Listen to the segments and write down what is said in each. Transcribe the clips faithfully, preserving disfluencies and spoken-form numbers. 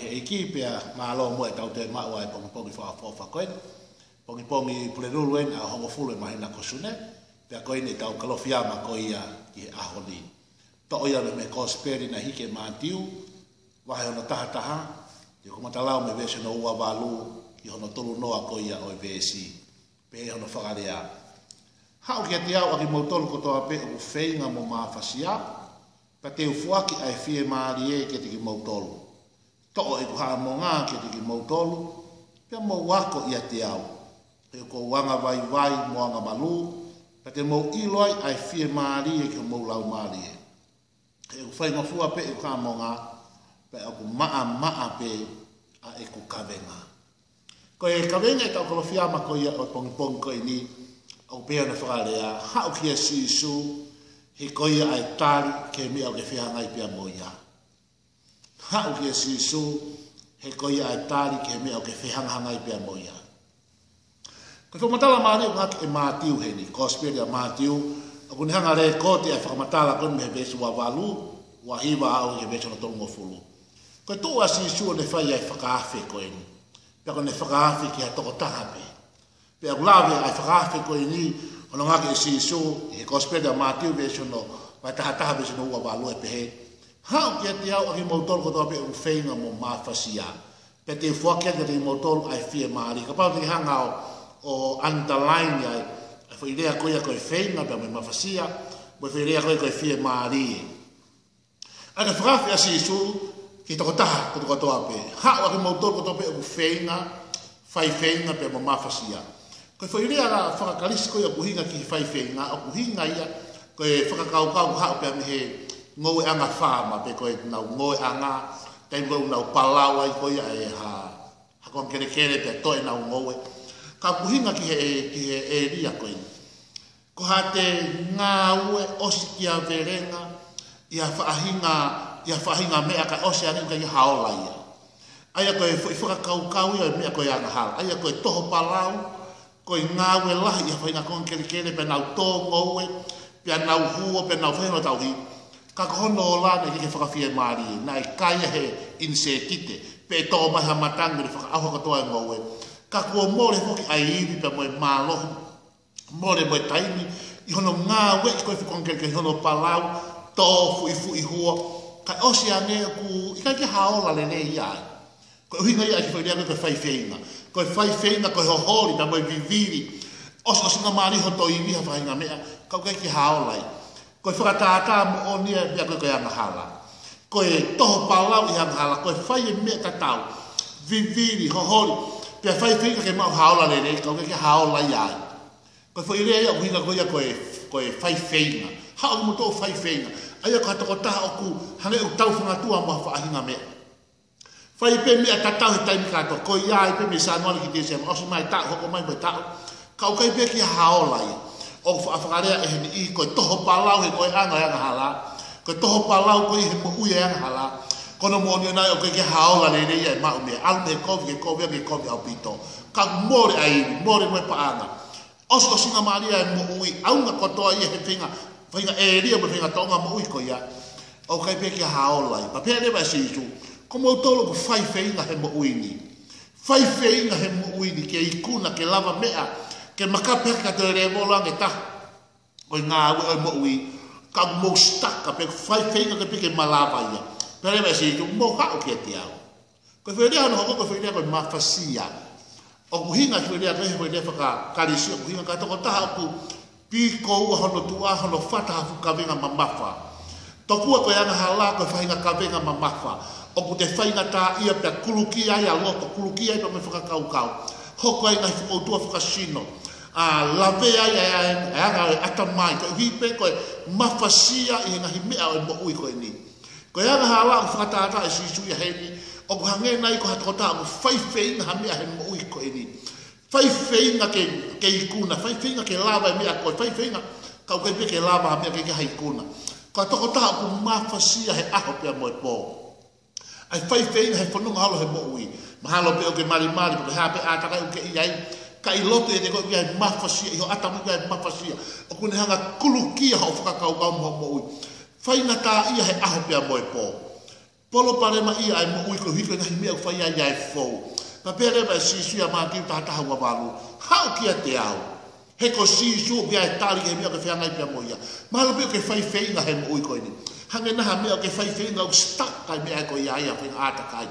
ʻEiki, pea mālō muʻa ʻetau toe maʻu ʻa e pongipongi fakaʻofoʻofa ko eni. Pongipongi Pulelulu eni, ʻaho hongofulu ʻo e māhina ko Sune. Pea ko eni ʻetau Kalofiama ko ia ki he ʻaho ni. Toʻo ia mei he Kosipeli naʻe hiki ʻe Mātiu, vahe hono taha taha, ʻoku ma lau mei he veesi hono ua valu ki hono tolu noa ko ia ʻo e veesi. Pehē hono fakalea: Haʻu kiate au ʻa kimoutolu kotoa pē ʻoku feinga mo mafasia, pea te u foaki ʻa e fiemālie kiate kimoutolu. Toʻo ʻeku haʻamonga kiate kimoutolu, pea mou ako ʻiate au, he ʻoku ou anga vaivai mo anga malū, pea te mou ʻilo ai ʻa e fiemālie ki homou laumālie. He ʻoku faingofua pē ʻeku haʻamonga, pea ʻoku maʻamaʻa pē ʻa ʻeku kavenga. Ko e kaveinga ʻetau Kalofiama ko ia ʻo e pongipongi ko eni, ʻoku pehē hono fakalea: Haʻu kia Sīsū, he ko ia ʻa e tali ki he meʻa ʻoku ke fehangahangai pea mo ia. Haʻu kia Sīsū, he ko ia ʻa e tali ki he meʻa ʻoku ke fehangahangai pea mo ia. Ko e fakamatala mālie ʻoku hiki ʻe Mātiu heni, Kosipeli ʻa Mātiu, ʻoku ne hanga ʻo lekooti ʻa e fakamatala ko eni mei he veesi ua valu, ua hiva ʻo aʻu ki he veesi hono tolungofulu. Ko e tuʻu ʻa Sīsū ʻo ne fai ʻa e fakaafe ko eni. Pea ʻoku ne fakaafe ki ha tokotaha pē. Pea ʻoku lave ʻa e fakaafe ko eni, hono hiki ʻe Sīsū, ʻi he Kosipeli ʻa Mātiu veesi hono, vahe taha taha veesi hono ua valu, ʻo pehē: Haʻu kiate au ʻa kimoutolu kotoa pē ʻoku feinga mo mafasia, pea te u foaki kiate kimoutolu ʻa e fiemālie. Kapau te ke hanga ʻo, ʻo underline ai ʻa e foʻi lea ko ia ko e feinga pea mo e mafasia, mo e foʻi lea ko ia ko e fiemālie. ʻA e fakaafe ʻa Sīsū ki he tokotaha kotoa kotoa pē. Haʻu ʻa kimoutolu kotoa pē ʻoku feinga, fai feinga pea mo mafasia. Ko e foʻi lea la faka-Kalisi ko ia ʻoku ʻuhinga ki he fai feinga, ʻoku ʻuhinga ia ko e fakakaukau ʻoku haʻu pea mei he ngoueʻanga faama, pe ko ʻenau ngoueʻanga, taimi ʻoku nau palau ai ko ia ʻe ha, ha konga kelekele pea toe ʻenau ngoue. Ka ʻoku ʻuhinga ki he, ki he ʻēlia ko eni. Ko haʻate ngāue ʻosi kia velenga ʻi ha faʻahinga, ʻi ha faʻahinga meʻa kae ʻosi ange ʻoku ʻikai ha ola ia. ʻA ia ko e foʻi fakakaukau ia ʻo e meʻa ko e angahala. ʻA ia ko e toho palau, ko e ngāue lahi ʻi ha faʻahinga konga kelekele pea nau tō ngoue, pea nau huo, pea nau fai hono tauhi. Ka ko hono ola naʻe ʻikai ke fakafiemālie, naʻe kai ia he ʻinisētite, pe toʻo mai ha matangi ʻo ne fakaʻauha kotoa e ngoue. Ka kuo mole foki ʻa e ivi pea mo e mālohi, mole mo e taimi, ʻi hono ngāueʻi ko ē foʻi konga kelekele, hono palau, tō, fuʻifuʻi, huo, kae ʻosi ange ʻoku ʻikai ke ha ola lelei ia ai. Ko e ʻuhinga ia ʻa e kiʻi foʻi lea ko e fai feinga. Ko e fai feinga, ko e hoholi, pea mo e vivili. ʻOsi, ʻosingamālie hoto ivi ha faʻahinga meʻa, ka ʻoku ʻikai ke ha ola ia. Ko e fakatātā moʻoni ia ʻo e meʻa ko ē ko e angahala. Ko e toho palau ʻi he angahala, ko e fai e meʻa tatau, vivili, hoholi, pea fai feinga ke maʻu ha ola lelei, ka ʻoku ʻikai ke ha ola ia ai. Ko e foʻi lea ia ʻoku ʻuhinga ko ia ko e, ko e fai feinga. Haʻu ʻa kimoutolu ʻoku fai feinga. ʻA ia ko ha tokotaha ʻoku hangē ʻoku tau fangatua mo ha faʻahinga meʻa. Fai pē meʻa tatau he taimi kātoa, ko ia ai pē mei Sānuali ki Tīsema, ʻosi mai taʻu, hoko mai mo e taʻu. Ka ʻoku ʻikai pē ke ha ola ia. ʻOku faʻa fakalea ʻe he niʻihi ko e toho palau he ngoueʻanga ʻo e angahala. Ko e toho palau ko ia he moʻui ʻo e angahala. Ko hono moʻoni ʻona ia ʻoku ʻikai ke ha ola lelei ia ʻe maʻu mei ai. ʻAlu mei he kovi ki he kovi, ki he kovi ʻaupito. Ka mole ʻa e ivi, mole mo e paʻanga. ʻOsi, ʻosingamālie e moʻui, ʻaonga kotoa ia he faʻahinga, faʻahinga ʻēlia mo e faʻahinga tōʻonga moʻui ko ia. ʻOku ʻikai pē ke ha ola ia. Pea pehē leva ʻe Sīsū, ko moutolu ʻoku fai feinga he moʻui ni. Fai feinga he moʻui ni, ke ikuna, ke lavameʻa, ke makape hake ki ha toe lēvolo ange taha ʻo e ngāue ʻo e moʻui. Ka mou stuck pē, fai feinga ke pē ke malava ia. Pehē leva ʻe Sīsū, mou haʻu kiate au. Ko e foʻi lea hono hoko, ko e foʻi lea ko e mafasia. ʻOku ʻuhinga e foʻi lea ko e foʻi lea faka-Kalisi, ʻoku ʻuhinga ki ha tokotaha ʻoku pikoua hono tuʻa, hono fata ha fuʻu kavenga mamafa. Tokua ko e angahala ko e faʻahinga kavenga mamafa. ʻOku te faingataʻaʻia pea kulukia ai ʻa loto, kulukia ai pea mo e fakakaukau. Hoko ai ngaahi fokoutua fakasino. ʻA, lavea ai ʻa e, ʻa e, ʻa e anga ʻo e ʻatamai. Koeʻuhi pē ko e mafasia ʻi he ngaahi meʻa ʻo e moʻui ko eni. Ko e angahala ʻoku fakatātā ʻe Sīsū ia heni, ʻoku hangē nai ko ha tokotaha ʻoku fai feinga ha meʻa he moʻui ko eni. Fai feinga ke, ke ikuna, fai feinga ke lava e meʻa ko ē, fai feinga, ka ʻoku ʻikai pē ke lava ha meʻa, ʻikai ke ha ikuna. Ko ha tokotaha ʻoku mafasia he ʻaho pea mo e pō. ʻA e fai feinga he fononga holo he moʻui. Mahalo pē ʻoku ke malimali, pe ko e hā pē ʻātakai ʻoku ke ʻi ai, ka ʻi loto ʻiate koe ʻoku ʻi ai e mafasia, ʻi ho ʻatamai ʻoku ʻi ai e mafasia. ʻOku ne hanga ʻo kulukia hoʻo fakakaukau mo hoʻo moʻui. Faingataʻaʻia he ʻaho pea mo e pō. Palopalema ia ʻa e moʻui koeʻuhi ko e ngaahi meʻa ʻoku fai ai ʻa e fou. Pea pehē leva ʻe Sīsū ʻia Mātiu taha taha ua valu, haʻu kiate au. He ko Sīsū ʻoku ʻi ai e tali ki he meʻa ʻoku ke fehangahangai pea mo ia. Mahalo pē ʻoku ke fai feinga he moʻui ko eni. Hangē naʻa ha meʻa ʻoku ke fai feinga ʻoku stuck ai meʻa ko ia ai ʻa e faʻahinga ʻātakai.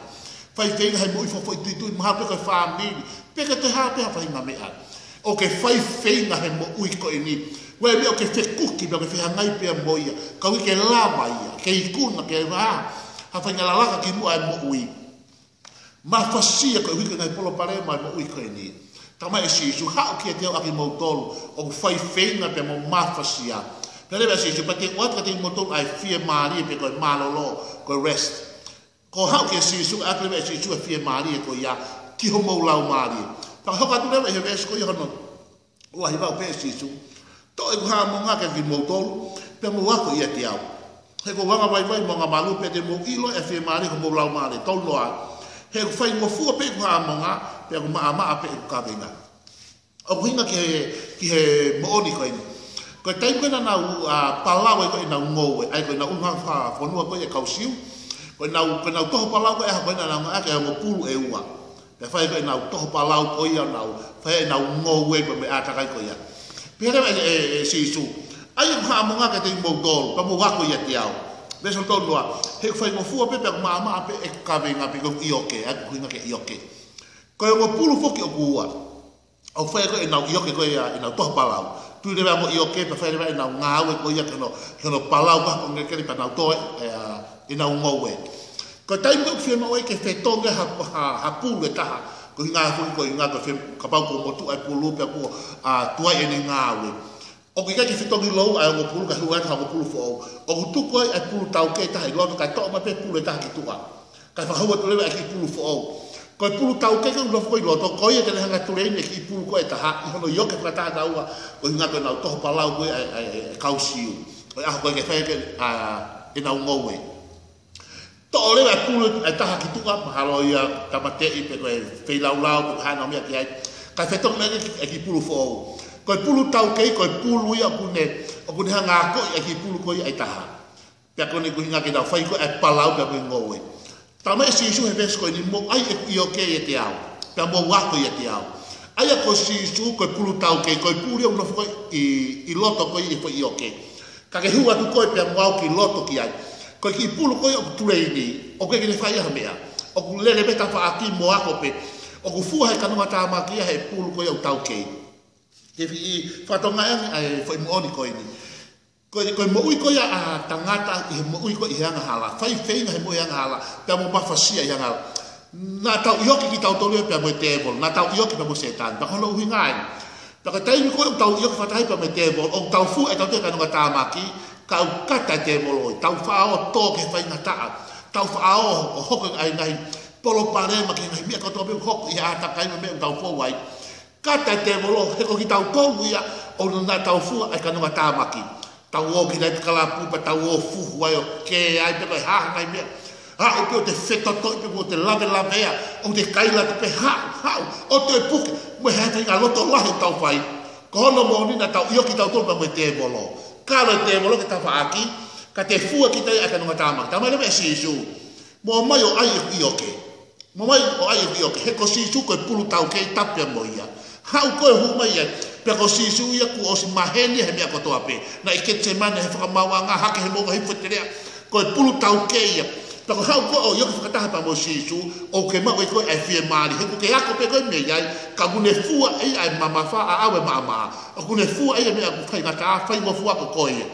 Fai feinga he moʻui fakafoʻituitui, mahalo pē ko e fāmili. Pe ko e hā pē ha faʻahinga meʻa ʻoku ke fai feinga he moʻui ko eni. Ko e meʻa ʻoku ke fekuki, meʻa ʻoku ke fehangahangai pea mo ia. Ka ʻoku ʻikai ke lava ia ke ikuna, ke vā ha faʻahinga lalaka ki muʻa ʻa e moʻui. Mafasia koeʻuhi ko e ngaahi palopalema ʻa e moʻui ko eni. Talamai ʻe Sīsū, haʻu kiate au ʻa kimoutolu ʻoku fai feinga pea mo mafasia. Pehē leva ʻe Sīsū, pea te u ʻoatu kiate kimoutolu ʻa e fiemālie pe ko e mālōlō, ko e rest. Ko e haʻu kia Sīsū, ʻoatu leva ʻe Sīsū ʻa e fiemālie ko ia ki homou laumālie. Pea hoko atu leva ʻi he veesi ko ia hono ua hiva, pehē ʻe Sīsū, toʻo ʻeku haʻamonga kiate kimoutolu, pea mou ako ʻiate au. He ʻoku ou angavaivai mo angamalū, pea te mou ʻilo ʻa e fiemālie ʻo homou laumālie. Tolu noa, he ʻoku faingofua pē ʻeku haʻamonga, pea ʻoku maʻamaʻa pē ʻeku kavenga. ʻOku ʻuhinga ki he, ki he moʻoni ko eni. Ko e taimi ko ē naʻa nau, ā, palau ai ko ē ʻenau ngoue, ʻa ia ko ʻenau ʻulungaanga fakafonua ko ē ʻa e kau Siu. Ko ʻenau, ko ʻenau toho palau ko ē, ʻa ia ko ē naʻa nau ngāueʻaki ʻa e ongo pulu ʻe ua. Pea fai ko ē ʻenau toho palau ko ia ʻo nau fai ʻenau ngoue mo e meʻa ʻātakai ko ia. Pehē leva ʻe, ʻe, ʻe Sīsū, ʻai ʻeku haʻamonga kiate kimoutolu, pea mou ako ʻiate au. Veesi tolu noa, he ʻoku faingofua pē pea ʻoku maʻamaʻa pē ʻeku kavenga pe ko ʻeku ʻioke, ʻa ia ʻoku ʻuhinga ki he ʻioke. Ko e ongo pulu foki ʻoku ua. ʻOku fai ko ē ʻenau ʻioke ko ia ʻenau toho palau. Tuli leva mo e ʻioke pea fai leva ʻenau ngāue ko ia ki hono, ki hono palau ka ko nge kele pea nau toe, ē, ʻenau ngoue. Ko e taimi ko ē ʻoku fiemaʻu ai ke fetongi ha, ha, ha pulu ʻe taha. Ko e ʻuhinga foki ko e ʻuhinga ko e fe-, kapau kuo motuʻa e pulu pea kuo, ā, tuai ʻene ngāue. ʻOku ʻikai ke fetongi lōua ʻa e ongo pulu kae hū atu ha ongo pulu foʻou. ʻOku tuku ai ʻa e pulu taukei ʻe taha ʻi loto kae toʻo mai pē pulu ʻe taha ki tuʻa. Kae fakahū atu leva ʻa e kiʻi pulu foʻou. Ko e pulu taukei ko ē ʻoku nofo ko ē ʻi loto, ko ia te ne hanga ʻo tuleini e kiʻi pulu ko ē ʻe taha, ʻi hono ʻioke fakataha taua, ko e ʻuhinga ko ʻenau toho palau ko ē ʻa e, ʻa e, ʻa e kau Siu. Ko e ʻaho ko ē ke fai ko ē, ā, ʻenau ngoue. Toʻo leva e pulu ʻe taha ki tuʻa, mahalo ia tāmateʻi pe ko e feilaulau pe ko e hā ʻenau meʻa ki ai. Kae fetongi mai e kiʻi pulu foʻou. Ko e pulu taukei, ko e pulu ia ʻoku ne, ʻoku ne hanga ʻo akoʻi e kiʻi pulu ko ia ʻe taha. Pea ko ʻene ʻuhinga ke nau fai ko ē ʻa e palau pea mo e ngoue. Talamai ʻe Sīsū he veesi ko eni, mou ʻai ʻeku ʻioke ʻiate au, pea mou ako ʻiate au. ʻA ia ko Sīsū, ko e pulu taukei, ko e pulu ia ʻoku nofo ko ē ʻi, ʻi loto ko ē ʻi he foʻi ʻioke. Ka ke hū atu koe pea mo au ki loto ki ai. Ko e kiʻi pulu ko ē ʻoku tuleini, ʻoku ʻikai ke ne fai ha meʻa. ʻOku lele pē tafaʻaki mo ako pē. ʻOku fua he kanongatāmaki ia he pulu ko ē ʻoku taukei. Ke fai fakatonga ange ʻa e foʻi moʻoni ko eni. Ko e, ko e moʻui ko ia ʻa e tangata ʻi he moʻui ko ē ʻi he angahala. Fai feinga he moʻui angahala. Pea mo mafasia ʻi he angahala. Naʻa tau ʻioke kitautolu ia pea mo e tēvolo. Naʻa tau ʻioke pea mo Sētane. Pea ko hono ʻuhinga ē. Pea ko e taimi ko ē ʻoku tau ʻioke fakataha pea mo e tēvolo, ʻoku tau fua ʻe tautolu e kanongatāmaki, ka ʻoku kata e tēvolo ʻo tau faʻa ō tō ki he faingataʻa. Tau faʻa ō ʻo hoko ʻa e ngaahi palopalema ki he ngaahi meʻa kotoa pē ʻoku hoko ʻi he ʻātakai mo e meʻa ʻoku tau fou ai. Kata e tēvolo, he ko kitautolu ia ʻoku naʻa tau fua ʻa e kanongatāmaki. Tau ō ki he naitikalapu pea tau ō fuhu ai ʻo kē ai pe ko e hā ha ngaahi meʻa. Haʻu pē ʻo te fetotoʻi pe ko ʻete lavelavea, ʻo te kaila atu pē haʻu, haʻu, ʻo te puke, mo e hā e faʻahinga loto lahi ʻoku tau fai. Ko hono moʻoni naʻa tau ʻioke kitautolu pea mo e tēvolo. Kalo e tēvolo ki he tafaʻaki, ka te fua kita ia ʻa e kanongatāmaki. Talamai leva ʻe Sīsū, mou ō mai ʻo ʻai ʻeku ʻioke. Mou ō mai ʻo ʻai ʻeku ʻioke, he ko Sīsū ko e pulu taukei, tapu pea mo ia. Haʻu koe ʻo hū mai ai, pea ko Sīsū ia kuo ʻosi maheni he meʻa kotoa pē. Naʻe ʻi Ketisemane he fakamaauʻanga, hake he moʻunga hifo he teleʻa, ko e pulu taukei ia. Pea ko e haʻu koe ʻo ʻioke fakataha pea mo Sīsū, ʻoku ke maʻu ʻe koe ʻa e fiemālie, he ʻoku ke ako pē koe mei ai, ka ʻoku ne fua ʻe ia ʻa e mamafa, ʻa e ʻave maʻamaʻa. ʻOku ne fua ʻe ia e meʻa ʻoku faingataʻa, faingofua ko koe ia.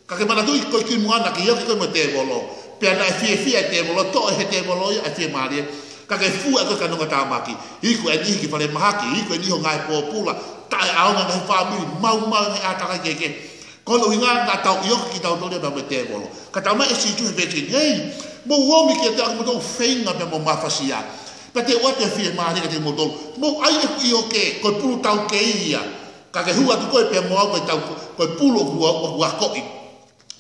Ka ke manatuʻi ko e kimuʻa naʻa ke ʻioke koe mo e tēvolo. Pea naʻe fiefia e tēvolo, toʻo ʻe he tēvolo ia ʻa e fiemālie. Ka ke fua ʻe koe e kanongatāmaki. Iku ʻa e niʻihi ki falemahaki, iku ʻa e niʻihi ʻo ngāue pōpula. Taʻeʻaonga ngaahi fāmili, maumau ngaahi ʻātakai kehekehe. Ko hono ʻuhinga naʻa tau ʻioke kitautolu ia pea mo e tēvolo. Ka talamai ʻe Sīsū he veesi, hei, mou ō mai kiate au ʻa kimoutolu ʻoku feinga pea mo mafasia. Pea te u ʻoatu e fiemālie kiate kimoutolu. Mou ʻai ʻeku ʻioke, ko e pulu taukei ia. Ka ke hū atu koe pea mo au ko e tau, ko e pulu ʻoku, ʻoku akoʻi.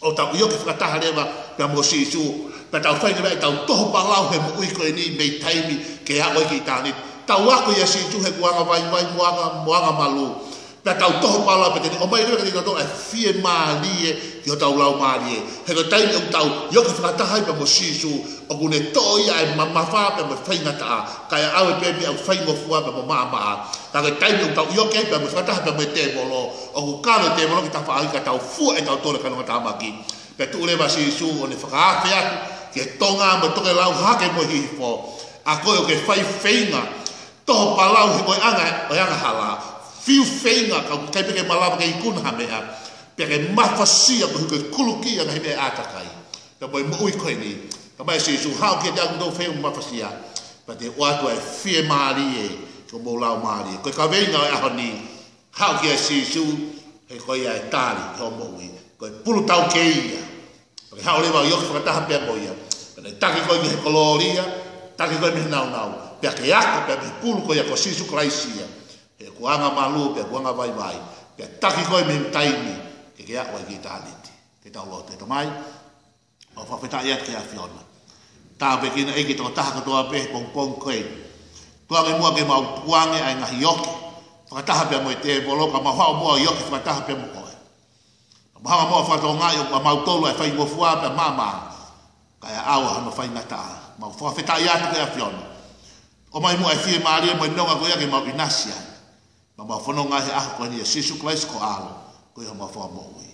ʻO tau ʻioke fakataha leva pea mo Sīsū. Pea tau fai leva ʻetau toho palau he moʻui ko eni mei taimi ke aʻu ai ki ʻitāniti. Tau ako ʻia Sīsū he ʻoku angavaivai mo anga, mo angamalū. Pea tau toho palau pea te ne ʻomai leva kiate kitautolu ʻa e fiemālie ki hotau laumālie. He ko e taimi ʻoku tau ʻioke fakataha ai pea mo Sīsū, ʻoku ne toʻo ia ʻa e mamafa pea mo e faingataʻa, kae ʻave pē meʻa ʻoku faingofua pea mo maʻamaʻa. Ka ko e taimi ʻoku tau ʻioke ai pea mo fakataha pea mo e tēvolo, ʻoku kalo e tēvolo ki tafaʻaki ka tau fua ʻe tautolu e kanongatāmaki. Pea tuʻu leva Sīsū ʻo ne fakaafe atu ki he tonga mo e tokelau, hake mo e hihifo. ʻA koe ʻoku ke fai feinga toho palau he ko e anga, ʻo e angahala, fiu feinga ka ʻoku ʻikai pē ke malava ke ikuna ha meʻa, pea ke mafasia koeʻuhi ko e kuluki ʻa e ngaahi meʻa ʻātakai. Pea mo e moʻui ko eni, talamai ʻe Sīsū, haʻu kiate au ʻoku mou feinga mafasia, pea te u ʻoatu ʻa e fiemālie ki homou laumālie. Ko e kaveinga ʻo e ʻaho ni, haʻu kia Sīsū, he ko ia e tali ki hoʻo moʻui. Ko e pulu taukei ia. Pea ke haʻu leva ʻo ʻioke fakataha pea mo ia. Pea ne taki koe ki he kolōlia, taki koe mei he nāunau. Pea ke ako pea mei he pulu ko ia ko Sīsū Kalaisi ia. He ʻoku angamalū pea ʻoku angavaivai. Pea taki koe mei he taimi ke ke aʻu ai ki ʻitāniti. Ke tau lotu. Tamai, ʻoku ou fakafetaʻi atu ki he ʻAfiona. Tāpuekina ʻEiki e tokotaha kotoa pē he pongipongi ko eni. Tuku ange muʻa ke mau tukuange ʻa e ngaahi ʻioke fakataha pea mo e tēvolo, ka mau haʻu muʻa ʻo ʻioke fakataha pea mo koe. Ka mau hanga muʻa ʻo fakatokangaʻi ʻoku ʻamautolu ʻa e faingofua pea maʻamaʻa, kae ʻave ʻa hono faingataʻa. Mau fakafetaʻi atu ki he ʻAfiona. ʻOmai muʻa e fiemālie mo e nonga ko ia ke mau ʻinasi ai. Mau fononga he ʻaho ko eni ʻia Sīsū Kalaisi ko ho ʻAlo, ko homau Fakamoʻui.